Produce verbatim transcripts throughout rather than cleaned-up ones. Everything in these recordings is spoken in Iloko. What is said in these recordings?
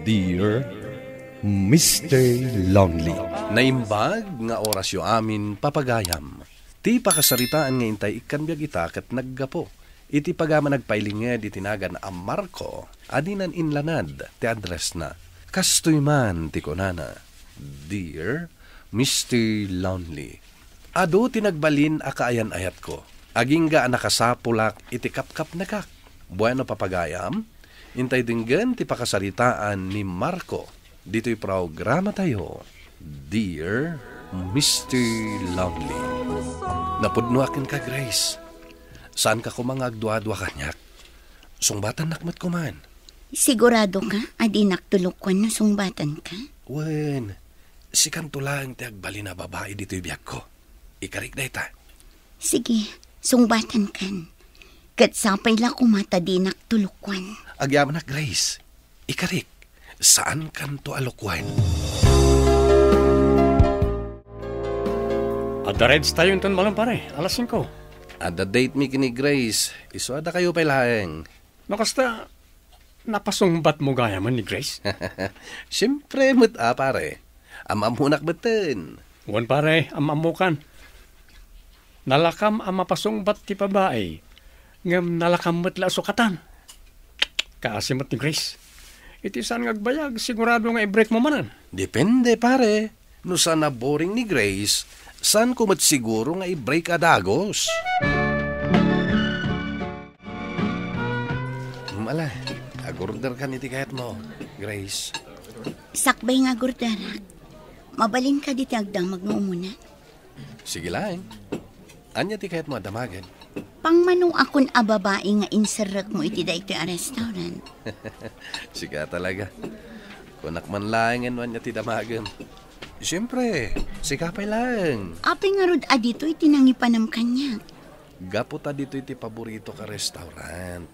Dear Mister Lonely. Naimbag nga orasyo amin, papagayam. Ti pakasaritaan nga intay ikkan biag ita ket naggapu iti pagayam a nagpailinged iti nagan a Marco a dinan inlanad ti addressna. Kastoy man ti kunana, Dear Mister Lonely, adu ti nagbalin a kaayan-ayatko. Agingga a nakasapulak iti kapkapnekak. Bueno, papagayam, intay denggen ti pakasaritaan ni Marco ditoy programatayo, Dear Mister Lonely. Napudnoak kenka, Grace. Saanka koma nga agduadua kaniak. Sungbatannak met koman. Sigurado ka a dinak tulukuan no sungbatanka? Wen, sikanto laeng ti agbalin a babai ditoy biagko. Ikarik dayta. Sige, sungbatankan. Ket sapay la koma ta dinak tulukuan. Agyamanak, Grace. Ikarik, saankanto a lukuan. Adda rides tayo inton malem, pare. Alas singko. Adda date mi ken ni Grace. Isu a dakayo pay laeng. No kasta, napasungbatmo gayam ni Grace? Siempre met a, pare. Am-ammonak metten. Wen, pare, am-ammokan. Nalakam a mapasungbat ti babai, ngem nalakam met la a sukatan. Kaasi met ni Grace. Iti saan nga agbayag, sigurado nga i-break mo manen. Depende, pare. No saan a boring ni Grace, saanko met siguro nga i-break a dagus. Mm, ala, agorder kan iti kayatmo, Grace. Sakbay nga agorderak. Mabalin kadi ti agdamag no umuna? Sige laeng. Ania ti kayatmo a damagen? Pangmanoakon a babai nga inserrekmo iti daytoy a restaurant. Sika talaga. Kunak man laengen no ania ti damagem. Siempre, sika pay laeng. Apay ngarud a ditoy ti nangipanam kaniak? Gapu ta ditoy ti paboritok a restaurant.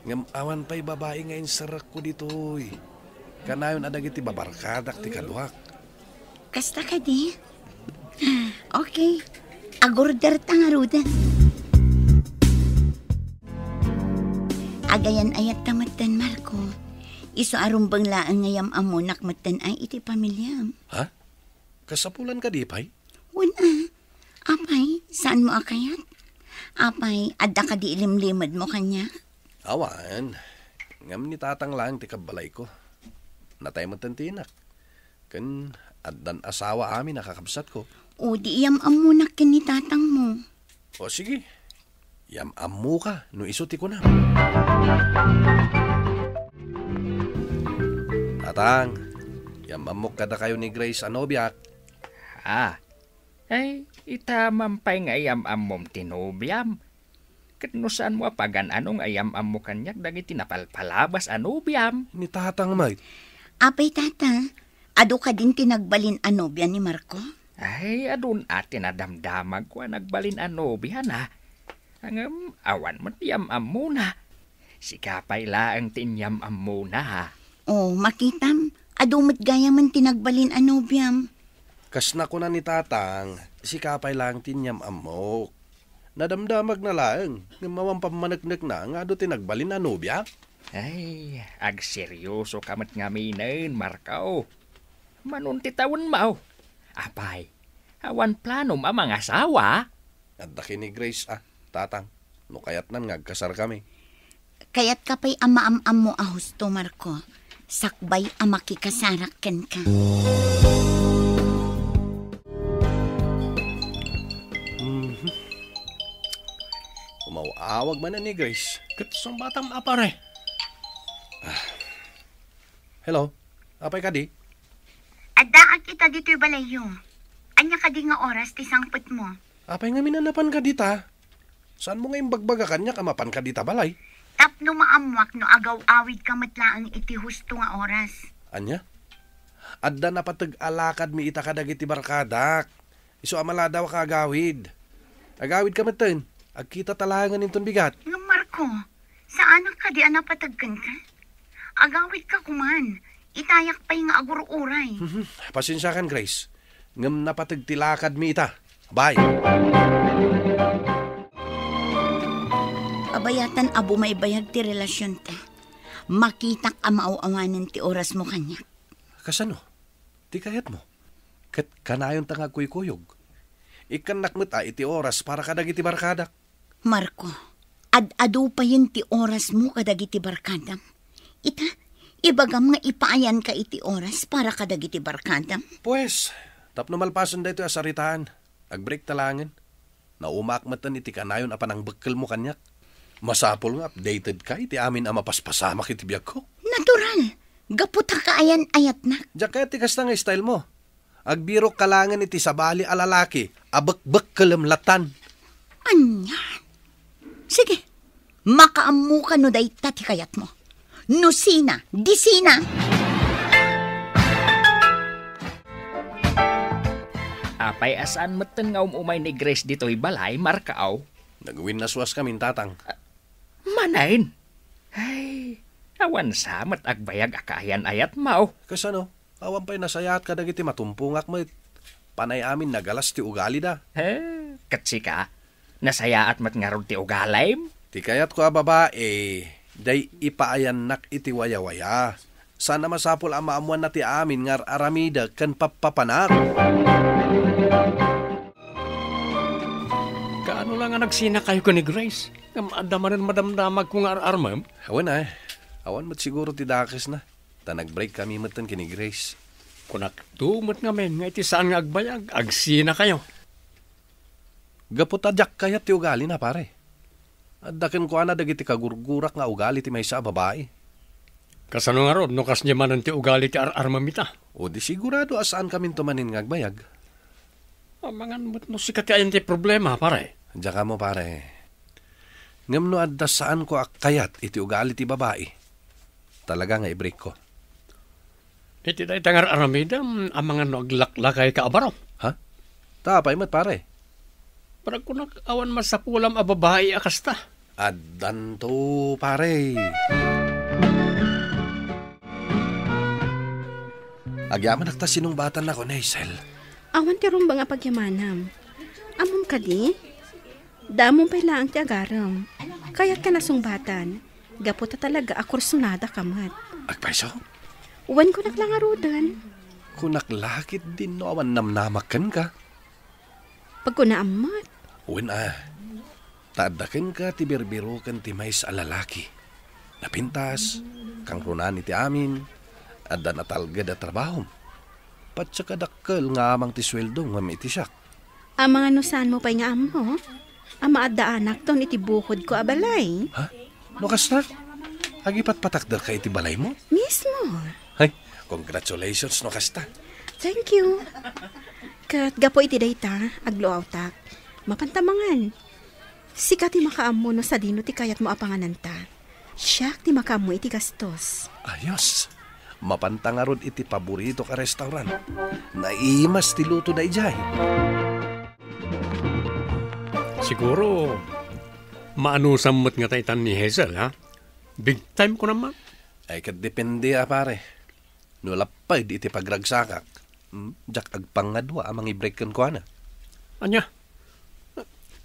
Ngem awan pay babai nga inserrekko ditoy. Kanayon a dagiti babarkadak ti kaduak. Kasta kadi? Okay. Agorder ta ngaruden. Agayan-ayatta metten, Marco. Isu a rumbeng laeng nga yam-ammonak metten ay iti pamiliam. Ha? Kasapulan kadi pay? Wen a. Apay, saanmo a kayat? Apay, adda kadi ilimlimedmo kaniak? Awan. Ngem ni tatang laeng ti kabbalayko. Natay metten ti inak. Ken addan asawa amin a kakabsatko. O, di iyam-ammonak ken ni tatangmo. O, sige. Yam-ammoka no isu ti kunam. Tatang, yam-ammok kadakayo ni Grace a nobiak. Ah, ay, ita man pay nga yam-ammom ti nobiam. Ket no saanmo a pagan-ano nga yam-ammo kaniak dagiti napalpalabas a nobiam? Ni tatang met. Apay, tata, adu kadin ti nagbalin a nobia ni Marco? Ay, adun a ti nadamdamagko a nagbalin a nobiana. Ngem awan met yam-ammona. Sika pay laeng ti inyam-ammona. O, makitam, adu met gayamen ti nagbalin a nobiam. Kas nakuna ni tatang, sika pay laeng ti inyam-ammok. Nadamdamagna laeng, ngem awan pammaneknekna nga adu ti nagbalin a nobia. Ay, agseryosoka met ngaminen, Marco. Manon ti tawenmo. Apay, awan planom a mangasawa? Adda ken ni Grace a, tatang, no kayatnan nga agkasarkami. Kayatka pay a maam-ammo a husto, Marco, sakbay a makikasarak kenka. Mhm. Umaw-awag man ni Grace. Ket sungbatam a, pare. Ah. Hello? Apay kadi? Addaak ita ditoy balayyo. Ania kadi nga oras ti sangpetmo? Apay ngamin a napanka dita? Saanmo nga imbagbaga kaniak a mapanka dita balay? Tapno maammoak no agaw-awidka met laeng iti husto nga oras. Ania? Adda napateg a lakadmi ita kadagiti barkadak. Isu a maladawak a agawid. Agawidka metten. Agkitata laengen inton bigat. Ngem Marco, saanak kadi a napateg kenka? Agawidka koman. Itayak pay nga agur-uray. Mhm. Pasensiakan, Grace. Ngem napateg ti lakadmi ita. Bye. Pabayatan a bumaybayag ti relasionta. Makitak a maaw-awanen ti orasmo kaniak. Kasano? Ti kayatmo? Ket kanayonta nga agkuykuyog. Ikkannak met a iti oras para kadagiti barkadak. Marco, ad-adu payen ti orasmo kadagiti barkadam. Ita, ibagam nga ipaayanka iti oras para kadagiti barkadam. Pues, tapno malpasen daytoy a saritaan, agbreak ta laengen. Naumaak metten iti kanayon a panangbekkelmo kaniak. Masapul nga updatedka iti amin a mapaspasamak iti biagko. Natural, gapu ta kaayan-ayatnak. Diak kayat ti kasta nga style mo. Agbirok ka laengen iti sabali a lalaki a bekbekkelem latan. Ania? Sige, makaammoka no dayta ti kayatmo. No sina, di sina. Apay a saan metten nga um-umay ni Grace ditoy balay, Marco? Nagwinnaswaskamin, Tatang. Manen? Ay, awan sa met agbayag a kaayan-ayatmo. Kasano? Awan pay nasayaat kadagiti matumpongak met. Panay amin nagalas ti ugalida. Eh, ket sika, nasayaat met ngarud ti ugalim? Ti kayatko a babai, diay ipaayannak iti wayawaya. Saan a masapul a maammoanna ti amin nga ar-aramidek ken pappapanak. Kaano la nga nagsinakayo ken ni Grace? Ngem adda manen madamdamagko nga ar-armem? Awan a. Awan met siguro ti dakesna. Ta nag-break kami metten ken ni Grace. Kunakto met ngamin nga iti saan nga agbayag, agsinakayo. Gapu ta diak kayat ti ugalina, pare. Adda kenkuana dagiti kagurgurak nga ugali ti maysa a babai. Kasano ngarud no kasdiay manen ti ugali ti ar-armem ita? O di sigurado a saankaminto manen nga agbayag. Amangan met no sika ti ayan ti problema, pare. Diak ammo, pare. Ngem no adda saanko a kayat iti ugali ti babai, talaga nga ibreakko. Iti dayta nga ar-aramidem, amangan no aglaklakayka a baro. Ha? Ta apay met, pare? Baragkunak awan masapulam a babai a kasta. Addanto, pare. Agyamanak ta sinungbatannak, Hazel. Awan ti rumbeng a pagyamanam. Ammom kadi? Damon pay laeng ti agarem. Kayatka a sungbatan. Gapu ta talaga a kursunadaka met. Agpayso? Wen, kunak la ngaruden. Kunak la ketdin no awan namnamak kenka. Pagkunaam met. Wen a. Ta adda kenka ti birbiroken ti maysa a lalaki. Napintas, kangrunaan iti amin, adda natalged a trabahom. Patse kadakkel nga amang ti sueldo ngem iti siak. Amangan no saanmo pay nga ammo a maaddaanakton iti bukodko a balay. Ha? No kasta? Agipatpatakderka iti balaymo? Mismo. Ay, congratulations no kasta. Thank you. Ket gapu iti dayta, agluawtak. Mapanta mangan. Sika ti makaammo no sadino ti kayatmo a pangananta. Siak ti makaammo iti gastos. Ayos. Mapanta ngarud iti paboritok a restaurant. Naimas ti luto daydiay. Siguro, maanusam met ngata itan ni Hazel, ha? Big time ko naman. Ay, ket depende a, pare. No lapped iti pagragsakak, hmm, diak agpangadua a mangibreak kenkuana. Ania?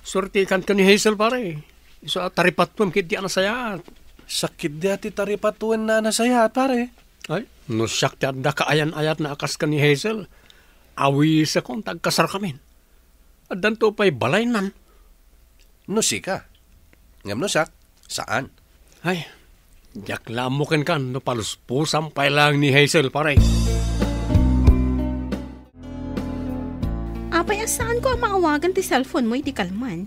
Suertikan ken ni Hazel, pare. Isu a taripatuem ketdi a nasayaat. Sakit di a ti taripatuenna a nasayaat, pare. Ay, no siak ti adda kaayan-ayatna a kas ken ni Hazel, awisekon ta agkasarkamin. Addanto pay balaynan. No sika. Ngem no siak, saan. Ay, diak la ammo kenkan no palusposan pay laeng ni Hazel, pare. Apay a saanko a maawagan ti cellphone mo idi kalman?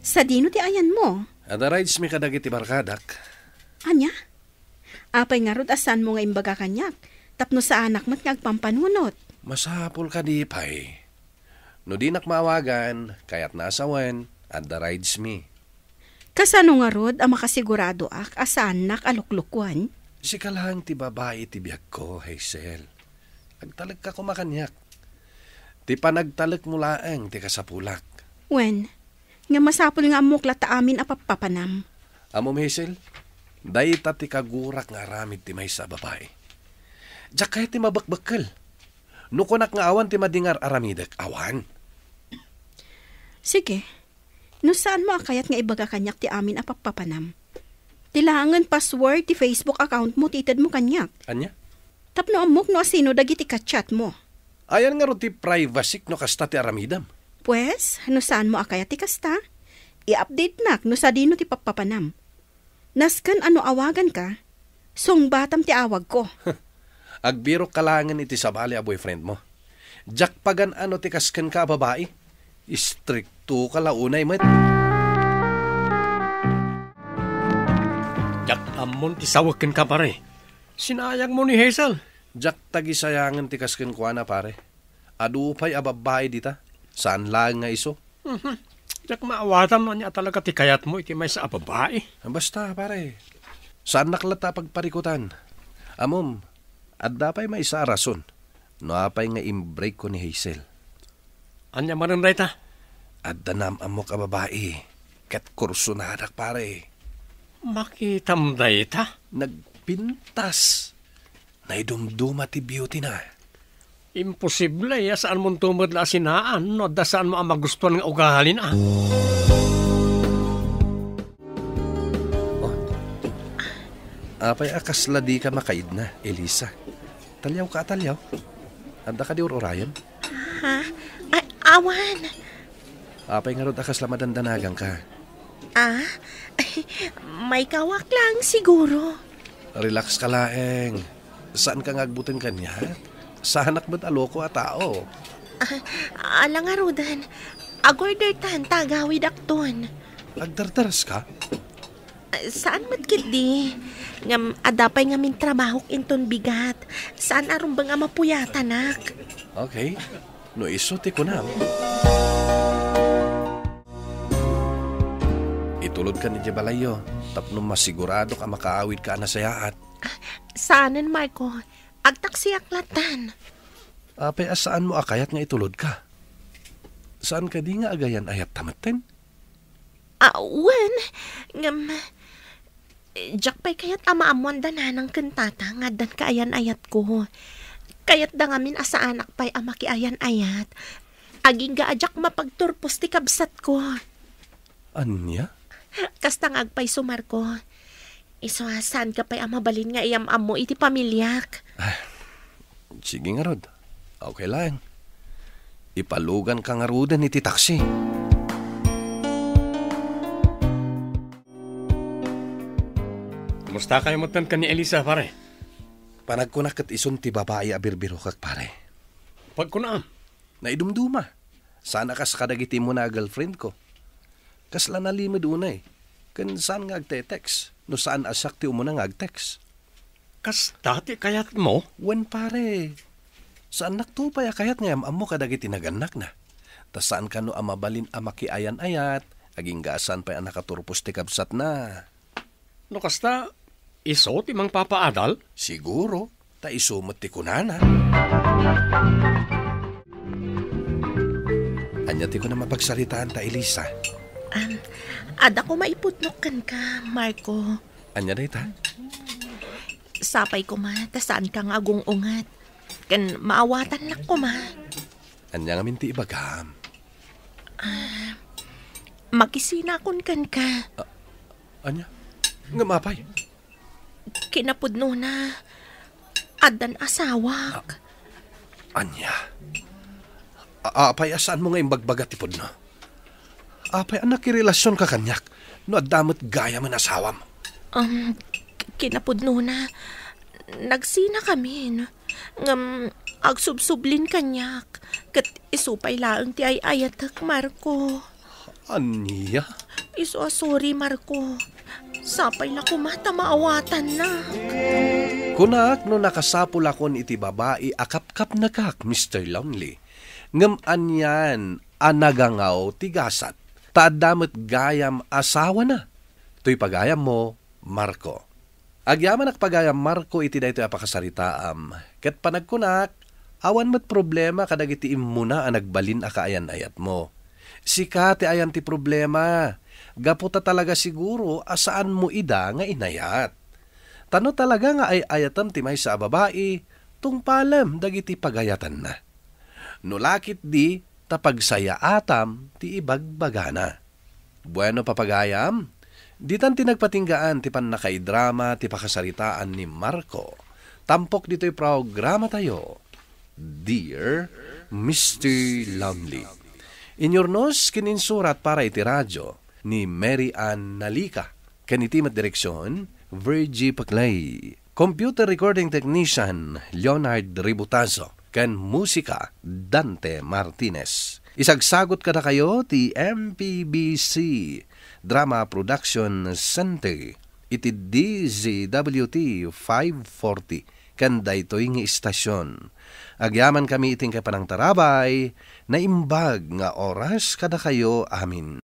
Sadino ti ayanmo? Adda rides mi kadagiti barkadak. Ania? Apay ngarud a saanmo nga imbaga kaniak, tapno saanak met nga agpampanunot? Masapul kadi pay. No dinak maawagan, kayatna a sawen, adda rides mi. Kasano ngarud a makasiguradoak a saannak a luklukuen? Sika laeng ti babai iti biagko, Hazel. Agtalekka koma kaniak. Ti panagtalekmo laeng ti kasapulak. Wen, nga masapul nga ammok latta amin a pappapanam. Ammom, Hazel, dayta ti kagurak nga aramid ti maysa a babai. Diak kayat ti mabekbekkel. No kunak nga awan ti madi nga ar-aramidek, awan. Sige. No saanmo a kayat nga ibaga kaniak ti amin a pappapanam, Ti laengen password ti Facebook account mo ti itedmo kaniak. Ania? Tapno ammok no asino dagiti ka-chat mo. Ayan ngarud ti privacyk no kasta ti aramidem? Pues, no saan mo a kayat ti kasta, i-update-nak no sadino ti pappapanam. Nasken a no awaganka, sungbatam ti awagko. Agbirokka laengen iti sabali a boyfriend mo. Diak pagan-ano ti kas kenka a babai. Istriktoka la unay met. Diak ammon ti sawek kenka, pare. Sinayangmo ni Hazel. Diak tagisayangen ti kas kenkuana, pare. Adu pay a babbai dita. Saan laeng nga isu. Mhm. Diak maawatam no ania talaga ti kayatmo iti maysa a babai. Basta, pare. Saannak latta a pagparikutan. Ammom, adda pay maysa a rason no apay nga imbreakko ni Hazel. Ania manen dayta? Adda naam-ammok a babai ket kursonadak, pare. Makitam dayta? Nagpintas. Naidumduma ti beauty-na. Imposible a saanmonto met la a sinaan no adda saanmo a magustuan nga ugalina. Oh. Apay a kasla dika makaidna, Elisa? Taliawka a taliaw. Adda kadi ur-urayen? Ha? Ay, awan. Apay ngarud a kasla madandanaganka? Ah? Maikawak lang siguro. Relax ka laeng. Saanka nga agbuteng kaniak? Saanak met a loko a tao. Ah, ala ngaruden. Agorder tan ta agawidakton. Agdardaras ka? Ah, saan met ketdi. Ngem adda pay ngamin trabahok inton bigat. Saan a rumbeng a mapuyatanak. Okay. No isu ti kunam. Itulodkan idiay balayyo tapno masiguradok a makaawidka a nasayaat. Saanen, Marco. Agtaksiak lattan. Apay a saanmo a kayat nga itulodka? Saan kadi nga agayan-ayatta metten? Ah, wen, ngem, diak pay kayat a maammoan da nanang ken tata nga addan kaayan-ayatko. Kayatda ngamin a saanak pay a makiayan-ayat. Agingga a diak mapagturpos ti kabsatko. Ania? Kasta nga agpayso, Marco. Isu a, saanka pay a mabalin nga iyam-ammo iti pamiliak. Ah, sige ngarud. Okay lang. Ipaluganka ngaruden iti taksi. Kumusta kayo metten ken ni Elisa, pare? Panagkunak ket isun ti babai a birbirokak, pare. Pagkunam? Naidumduma. Saan a kas kadagiti immuna a girlfriend ko. Kasla nalimed unay. Ken saan nga agte-text no saan a siak ti umuna nga agtext. Kasta ti kayatmo? Wen, pare. Saannakto pay a kayat nga iyam-ammo kadagiti nagannakna. Ta saan kano a mabalin a makiayan-ayat, agingga a saan pay a nakaturpos ti kabsatna. No kasta, isu ti mangpapaadal? Siguro, ta isu met ti kunana. Ania ti kunam a pagsaritaanta, Elisa? Am, adda koma ipudnok kenka, Marco. Ania dayta? Sapay koma ta saanka nga agung-unget. Ken maawatannak koma. Ania ngamin ti ibagam? Ah, makisinakon kenka. Ah, ania? Ngem apay? Kinapudnona, addan asawak. Ah, ania? A-, apay a saanmo nga imbagbaga ti pudno? Apay a nakirelasionka kaniak no adda met gayamen asawam? Um, k-, kinapudnona, nagsinakamin. Ngem agsubsublin kaniak, ket isu pay laeng ti ay-ayatek, Marco. Ania? Isu a sorry, Marco. Sapay la koma ta maawatanna. Kunak no nakasapulakon iti babai a kapkapnekak, Mister Lonely. Ngem anian a nagangaw ti gasat, ta adda met gayam asawana. Toy pagayammo, Marco. Agyamanak pagayam, Marco, iti daytoy a pakasaritaam, ket panagkunak, awan met problema kadagiti immuna a nagbalin a kaayan-ayatmo. Sika ti ayan ti problema, gapu ta talaga siguro a saanmo ida nga inayat. Ta no talaga nga ay-ayatem ti maysa a babai, tungpalem dagiti pagayatanna. No la ketdi, ta pagsayaatam ti ibagbagana. Bueno, papagayam, Ditan ti nagpatinggaan ti pannakaidrama ti pakasaritaan ni Marco. Tampok ditoy programatayo, Dear Mister Lonely. Inyurnos ken insurat para iti radyo ni Mary Ann Nalica. Ken iti met direksyon, Virgie Paclay. Computer recording technician, Leonard Ributazo. Ken musika, Dante Martinez. Isagsagot kadakayo ti M P B C Drama Production Center iti D Z W T five forty ken daytoy nga istasyon. Agyamankami iti panangtarabay, naimbag nga oras kadakayo amin.